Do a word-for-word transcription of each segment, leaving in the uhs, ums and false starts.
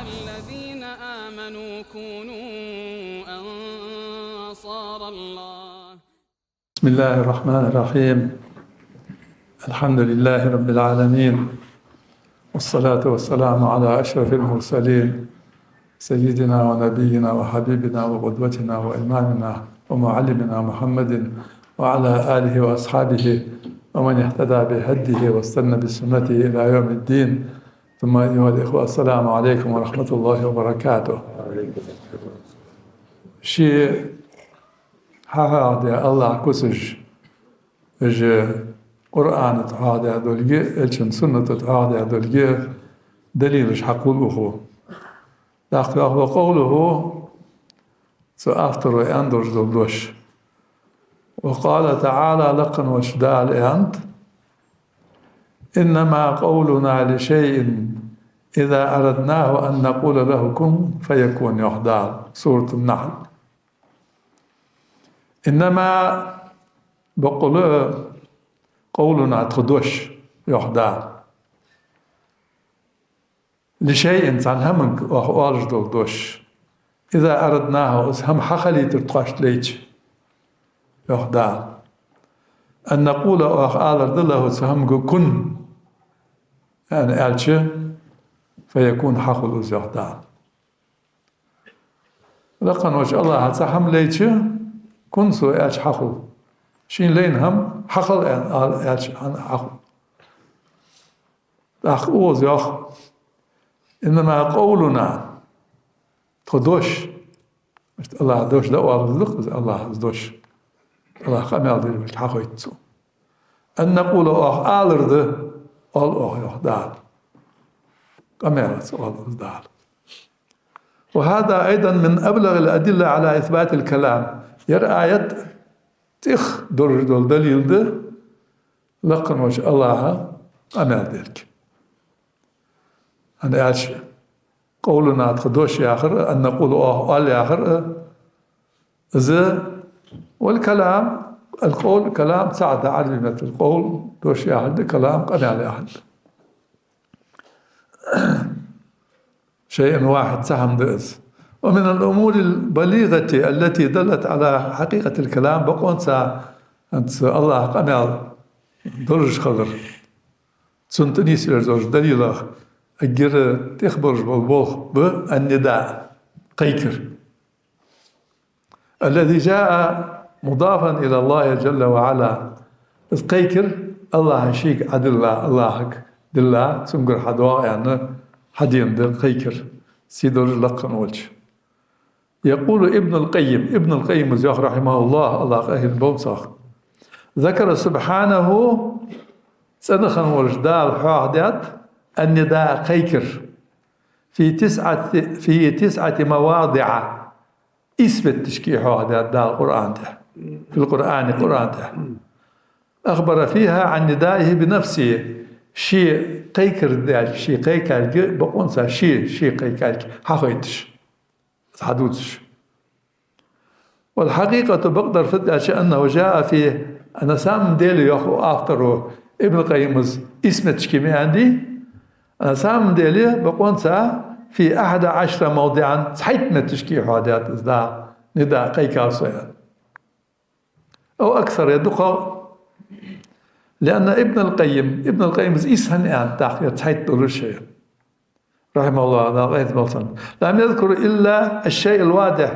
الذين آمنوا كونوا أنصار الله. بسم الله الرحمن الرحيم. الحمد لله رب العالمين، والصلاة والسلام على أشرف المرسلين، سيدنا ونبينا وحبيبنا وقدوتنا وإمامنا ومعلمنا محمد وعلى آله وأصحابه ومن اهتدى بهديه واستنى بسنته إلى يوم الدين. ثم أيها الإخوة، السلام عليكم ورحمة الله وبركاته. Ший хьахьоахадаь АллахӀа куцаш, уж Къуръана тӀа хьоахадаь долга, Элчан сунната тӀа хьоахадаь долга далилаш хьакхувл укхо. ТӀаккха йоах: وقوله, цу авторо аьнна долаш дола дош. وقال تعالى, лакха волча Дала аьннад: إنما قولنا لشيء إذا أردناه أن نقول له كن فيكون, йоах Дала, Суратун-Нахьл. إنما, боккъала а, قولنا, тха дош, йоах Дала, لشيء, цхьан хӀаманга оаха оалаш дола дош, إذا أردناه, из хӀама хьахилийтар тхоашта лайча, йоах Дала, أن نقول, оаха алар да, له, цу хӀамага, كن, аьнна аьлча, فيكون, хьахул из, йоах Дала. Лакха волча АллахӀа цхьа хӀама лайча, كن, со аьлча, хьахул. Шийна лайна хӀама хьахила аьнна ала аьлча, хӀана хьахул. ТӀаккха укхаза йоах: إنما قولنا, тха дош, иштта АллахӀа дош дӀаоалаш да-кх из, АллахӀа из дош. АллахӀа къамаьл деш волга хьахойту цо. أن نقول, оаха алар да, оал оаха, йоах Дала. Къамаьлаца оал из Дала. وهذا أيضا من أبلغ الأدلة على إثبات الكلام. Ер аят тӀех долаш дола далил да лакха волча АллахӀа къамаьл долга. ХӀана аьлча, قولنا, тха дош яхар а, أن نقول, оаха оал яхар а, из, والكلام, القول, كلام цаӀ да Ӏарбий меттала. قول дош яхилга да, كلام къамаьл яхилга да. شيء واحد, цхьа хӀама да из. ومن الأمور البليغة التي دلت على حقيقة الكلام, бокъонца хӀанз АллахӀа къамаьл долаш хилар, цунна тӀа нийсвеш долча далилех эггара тӀех болаш бола болх ба النداء, кхайкар. الذي جاء مضافا إلى الله جل وعلا. Из кхайкар АллахӀа шийга Ӏодилла, АллахӀага дилла, цунгара хьадоагӀа аьнна хьадена да кхайкар, сий долаш лакха волча. يقول ابن القيم, Ибн аль-Къаййима йоах, رحمه الله, АллахӀа къахетам болба цох: ذكر سبحانه, цӀена хинна волча Дала хьоахадаьд النداء, кхайкар, في تسعة، في تسعة مواضع, ийс метташка хьоахадаьд Дала Къуръан тӀа, في القرآن, Къуръан тӀа. أخبر فيها عن ندائه بنفسه, ше кхайкар даьлча, ше кхайкалга, бокъонца ше, ше кхайкалга хьахойташ, хьадувцаш. والحقيقة, бакъдар фуд аьлча, أنه جاء في, а на самом деле, йоах авторо, Ибн Къаййима, ийс метташка ма аьннадий, а на самом деле, бокъонца, في أحد عشر موضعا, цхьайтта метташка хьоахадаьд из Дала, نداء, кхайкал со аьнна. أو أكثر, е дукхагӀа. لأن ابن القيم, Ибн аль-Къаййима ийс хӀана аьннад, тӀаккха ер цхьайтта долаш а, رحمه الله, Дала къахетам болба цунна, لم يذكر إلا الشيء الواضح.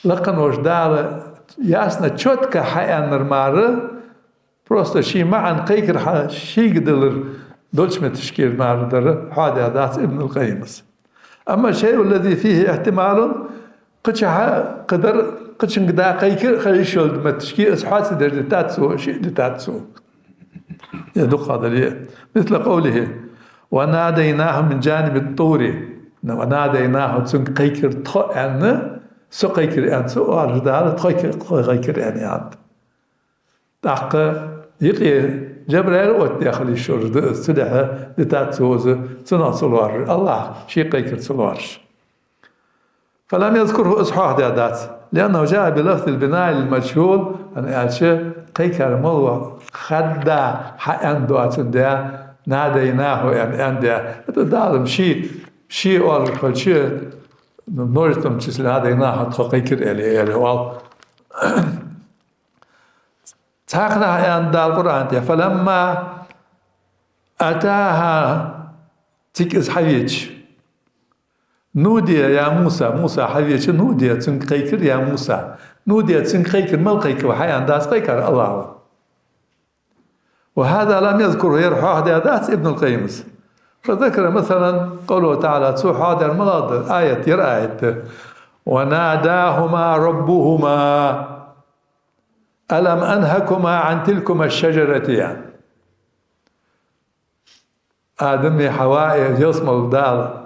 Лакха волча Дала ясно, чётко хьааьннар мара, просто ший маӀан кхайкар хьа-, шийга диллар долча метташка мара дар хьоахадаь дац Ибн аль-Къаййима. أما الشيء الذي فيه احتمال, кхычахьа, кхыдар, кхычунга да кхайкар а хила йиш йолча метташка, из хьоаца дер дитад цо, шиъ дитад цо. Е дукха дале. مثل قوله: وناديناه من جانب الطور. وناديناه, цунга кхайкар тхо аьнна, со кхайкар аьнна ца оалаш Дала, тхо кхай-, тхо кхайкар аьнна аьннад. ТӀаккха юкъе Жабраил оттадаь хила йиш йолаш да из, цудухьа дитад цо из, цунах ца лоархӀаш, АллахӀ ший кхайкар ца лоархӀаш. فلم يذكره, из хьоахадаь дац, لأنه جاء بلفظ البناء للمجهول, хӀана аьлча кхайкар мала ва хадда хьааьнна доацандаь, ناديناه аьнна, аьннадаь. ХӀаьта Дала-м ший Ший оалаш хилча, множественном числе хьадайна хьа тхо кхайкар аьле, аьле оал. Цхьаькханахьа аьннад Дала Къуръан тӀа: «فلما أتاها», цига из хьавеча. «نودي يا موسى», Муса хьавеча, «نودي», цунга кхайкар, «يا موسى». «نودي», цунга кхайкар, мала кхайкав, хьааьнна дац кхайкар, АллахӀа. «وهذا لم يذكره», ер хьоахадаь дац Ибн аль-Къаййима. «فذكر مثلا قوله تعالى», цо хьоахадаьр малагӀа да, аят, ер аят да: «وناداهما ربهما ألم أنهكما عن تلكما الشجرة», яхаш. Адами Хьаваи ялсмала Дала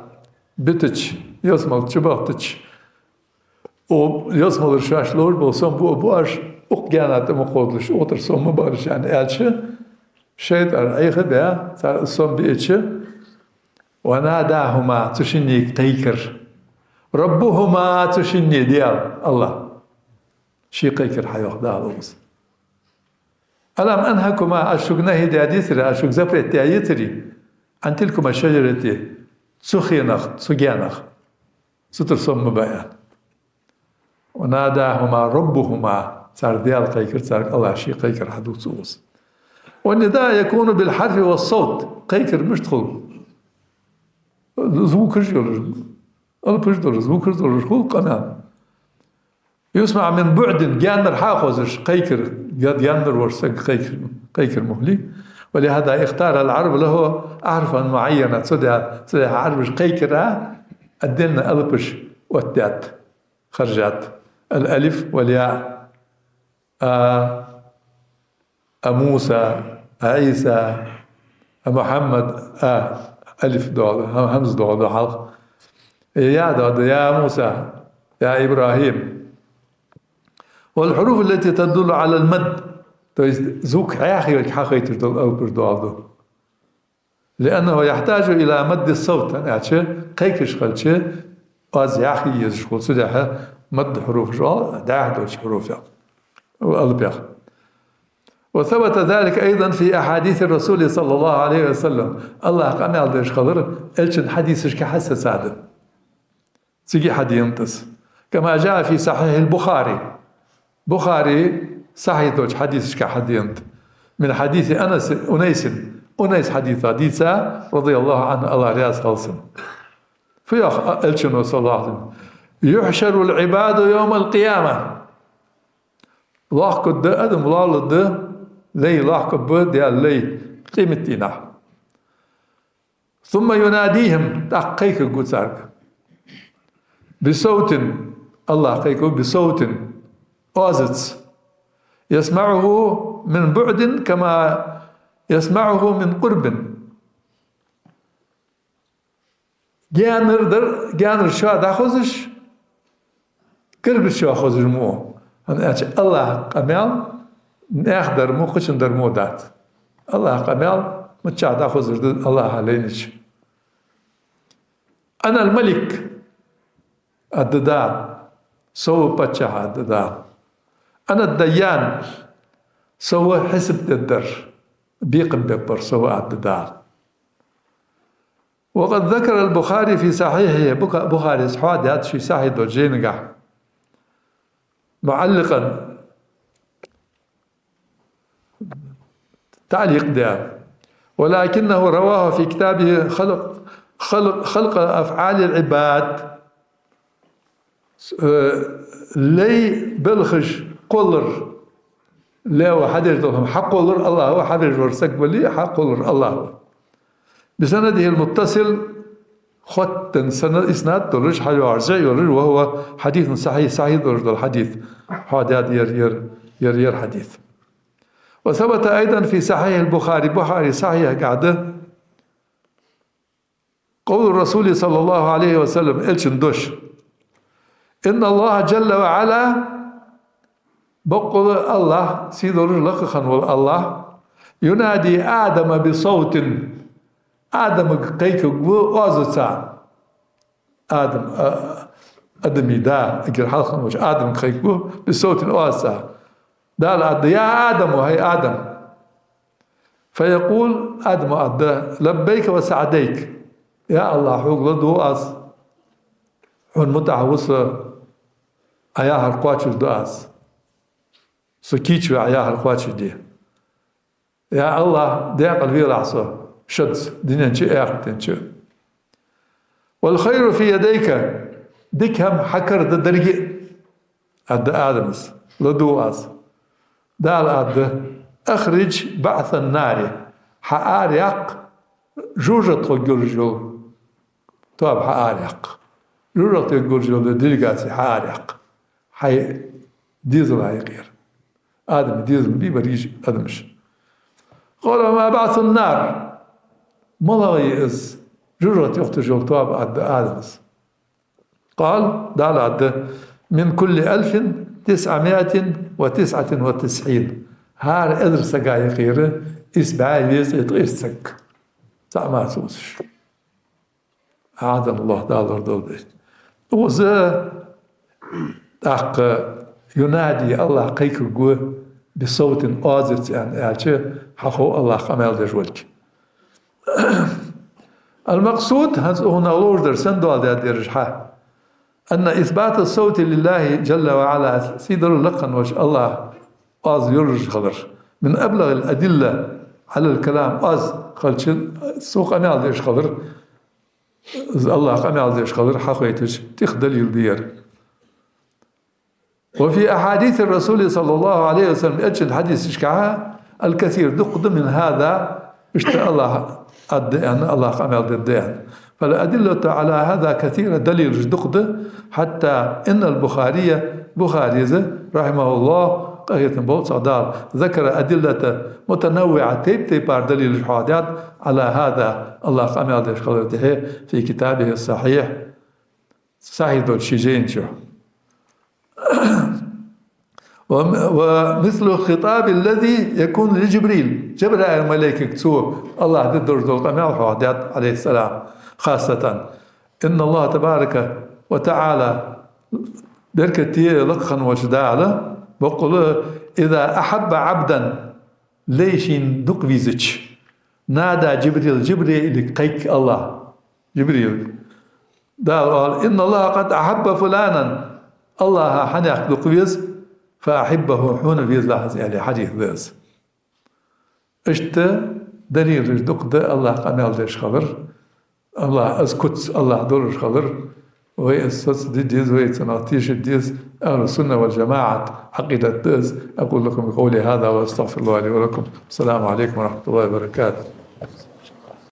битача, ялсмала чубахийтача, укх ялсмалера шоаш ловш бола сом буа бу оаш, укх гаьна тӀа ма кховдалаш, укх тӀара сом ма биалаш, аьнна аьлча, шайтӀа Ӏеха а баь, цар сом биача, «وناداهما», цу шинне кхайкар. «ربهما», цу шинне Даьла, АллахӀ. Ший кхайкар хьайоах Дала укхаза. «ألم أنهكما», аз шуга нахьи даь дацарий, аз шуга запрет даь яцарий, «عن تلكما الشجرة», цу хинах, цу гаьнах, цу тӀара сом ма биа, аьнна. «وناداهما ربهما», цар Даьла кхайкар, царга АллахӀа ший кхайкар хьадувц укхаза. «والنداء يكون بالحرف والصوت», кхайкар мишта хул? Звукаш йолаш, алапаш долаш, звукаш долаш хул къамаьл. «يسمع من بعد», гаьннара хьахозаш кхайкар, га-, гаьннара волча сага кхайкар, кхайкар ма хулий. «ولهذا اختار العرب له أحرفا معينة». Цудухьа, цудухьа Ӏарбаша кхайкара отдельно алапаш оттадаьд, хержад. «الألف والياء». А, а Муса, а Ӏийса, а Мухьаммад, а, алиф доагӀа, хӀа-, хӀамза доагӀа хьалха. Э, я доагӀа, я Муса, я ИбрахӀим. «والحروف التي تدل على المد», то есть звук хьаьха йолга хьахайташ дола алапаш доагӀа. «لأنه يحتاج إلى مد الصوت», хӀана аьлча, кхайкаш хилча, оаз яхъе езаш хул, цудухьа мадд хьуруфаш оал, дӀаьха долча хьуруфех, алапех. «وثبت ذلك أيضا في أحاديث الرسول صلى الله عليه وسلم». АллахӀа къамаьл деш хилар Элчан хьадисашка хьасаца да. Цига хьадена да из. «كما جاء في صحيح البخاري». Бухаре сахьихь долча хьадисашка хьадена да. «من حديث أنس، أنيس». Унайса хьадис дийца, رضي الله عنه, АллахӀ раьза хилва цунна. Фу йоах Элчано, صلى الله عليه وسلم: «يحشر العباد يوم القيامة». Лохкаргда, адам лоалларгда, лай лохкаргба Даьла лай, къематдийнахьа. «ثم يناديهم», тӀаккха кхайкаргва царга. «بصوت», АллахӀ кхайкаргва, «بصوت», оазаца. «يسمعه من بعد كما يسمعه من قرب». Гаьнара дар, гаьнара шоаш дӀахозаш, гаргара шоаш хозаш мо. ХӀана аьлча АллахӀа къамаьл наьха дар мо, кхычун дар мо дац. АллахӀа къамаьл миччахьа дӀахозаш да АллахӀа лайнача. «أنا الملك», аргда Дала, со ва паччахь, аргда Дала. «أنا الديان», со ва хьисап дергдар, бекхам бергбар со ва, аргда Дала. «وقد ذكر البخاري في صحيحه», Буха-, Бухарес хьоахадаьд ший сахьихь долча жайнагахь, «معلقا», таӀликъ даь. «ولكنه رواه في كتابه خلق، خلق، خلق أفعال العباد». Э, лай белхаш кхоллар, лева хьадеш дола хӀама хьакхоллар АллахӀ ва, хьавеш вар саг вале, хьакхоллар АллахӀ ва. «بسنده المتصل», хоттаденна сана-, иснад долаш, хьайоагӀаш, зӀе йолаш, «وهو حديث صحيح», сахьихь долаш дола хьадис, хьоахадаьд ер, ер, ер, ер хьадис. «وثبت أيضا في صحيح البخاري», Бухаре сахьихьагахь да, «قول الرسول صلى الله عليه وسلم», Элчан дош: «إن الله جل وعلا», боккъала АллахӀ, сийдолаш лакха хинна вола АллахӀ, «ينادي آدم بصوت», Адамага кхайкаргва оазаца. Адам, а, Адамий да, эггара хьалха хинна волча Адамага кхайкаргва, «بصوت», оазаца. Дала аргда: «يا آدم», хӀай Адам. «فيقول», Адама аргда: «لبيك وسعديك». Я АллахӀ, хьога ладувгӀ аз, хьона мутӀахьа ва со, Ӏа яхар кхоачашду аз. Со кийчве Ӏа яхар кхоачашде. Я АллахӀ, декъала велахь со шуца, дунен чу а, эхартен чу а. «والخير في يديك», дика хӀама хьа кара да деррига а, аргда Адамас, ладувгӀ аз. Дала аргда: «أخرج بعث النار», хьаара яккха жожагӀате хургйолаш йола тоаба хьаара яккха. ЖожагӀате хургйолаш йола делегаци хьаара яккха. Хьай дезала юкъера. Адама дезал бий берригаш адамаш. «قال وما بعث النار؟» МалагӀа я из жожагӀате юхатоха йола тоаба, аргда Адамас. «قال», Дала аргда: «من كل ألف تسعمائة وتسعة وتسعين». ХӀара эзар сага юкъера исс бӀаь везткъеи ткъаь исс саг. ЦаӀ мара ца вусаш. أعاذنا الله, Дала лорадолда вай. Укхаза тӀаккха «ينادي», АллахӀ кхайкаргва, «بصوت», оазаца, аьнна, аьлча, хьахов АллахӀ къамаьл деш волга. المقصود, хӀанз укхунах ловш дар, сенна доаладаьд ераш хьа, أن إثبات الصوت لله جل وعلا, сийдола лакха волча АллахӀа оаз йолаш хилар, من أبلغ الأدلة على الكلام, оаз хилча, цо къамаьл деш хилар, из АллахӀ къамаьл деш хилар хьахойташ тӀех далил да ер. «وفي أحاديث الرسول صلى الله عليه وسلم», Элчан хьадисашка, «الكثير», дукха да, «من هذا», иштта АллахӀ аргда аьнна, АллахӀ къамаьл дергда аьнна. «فالأدلة على هذا كثيرة», далилаш дукха да, «حتى إن البخاري», Бухарес, رحمه الله, къахетам болба цох Дала, «ذكر أدلة متنوعة», тайп-тайпара далилаш хьоахадаьд, «على هذا», АллахӀ къамаьл деш хилар тӀехьа, «في كتابه الصحيح», сахьихь долча ший жайна чу. «وم-, ومثل الخطاب الذي يكون لجبريل», Жабраил малайкага цо АллахӀа де долаш дола къамаьл хьоахадаьд, عليه السلام, خاصة. «إن الله تبارك وتعالى», беркате лакха волча Дала, боккъала, «إذا أحب عبدا», лай шийна дукха везача, «نادى جبريل», Жабраилга кхайк АллахӀ, Жабраилга. Дала оал: «إن الله قد أحب فلانا», АллахӀа хьанехк дукха вез, «فأحبه», хьона везалахь из, аьле, хьадис да из. Иштта далилаш дукха да АллахӀ къамаьл деш хилар, АллахӀ, из куц АллахӀ долаш хилар, вай из соцаде деза, вай цунах тешаде деза, أهل السنة والجماعة Ӏакъидат да из. أقول لكم قولي هذا وأستغفر الله لي ولكم. السلام عليكم ورحمة الله وبركاته.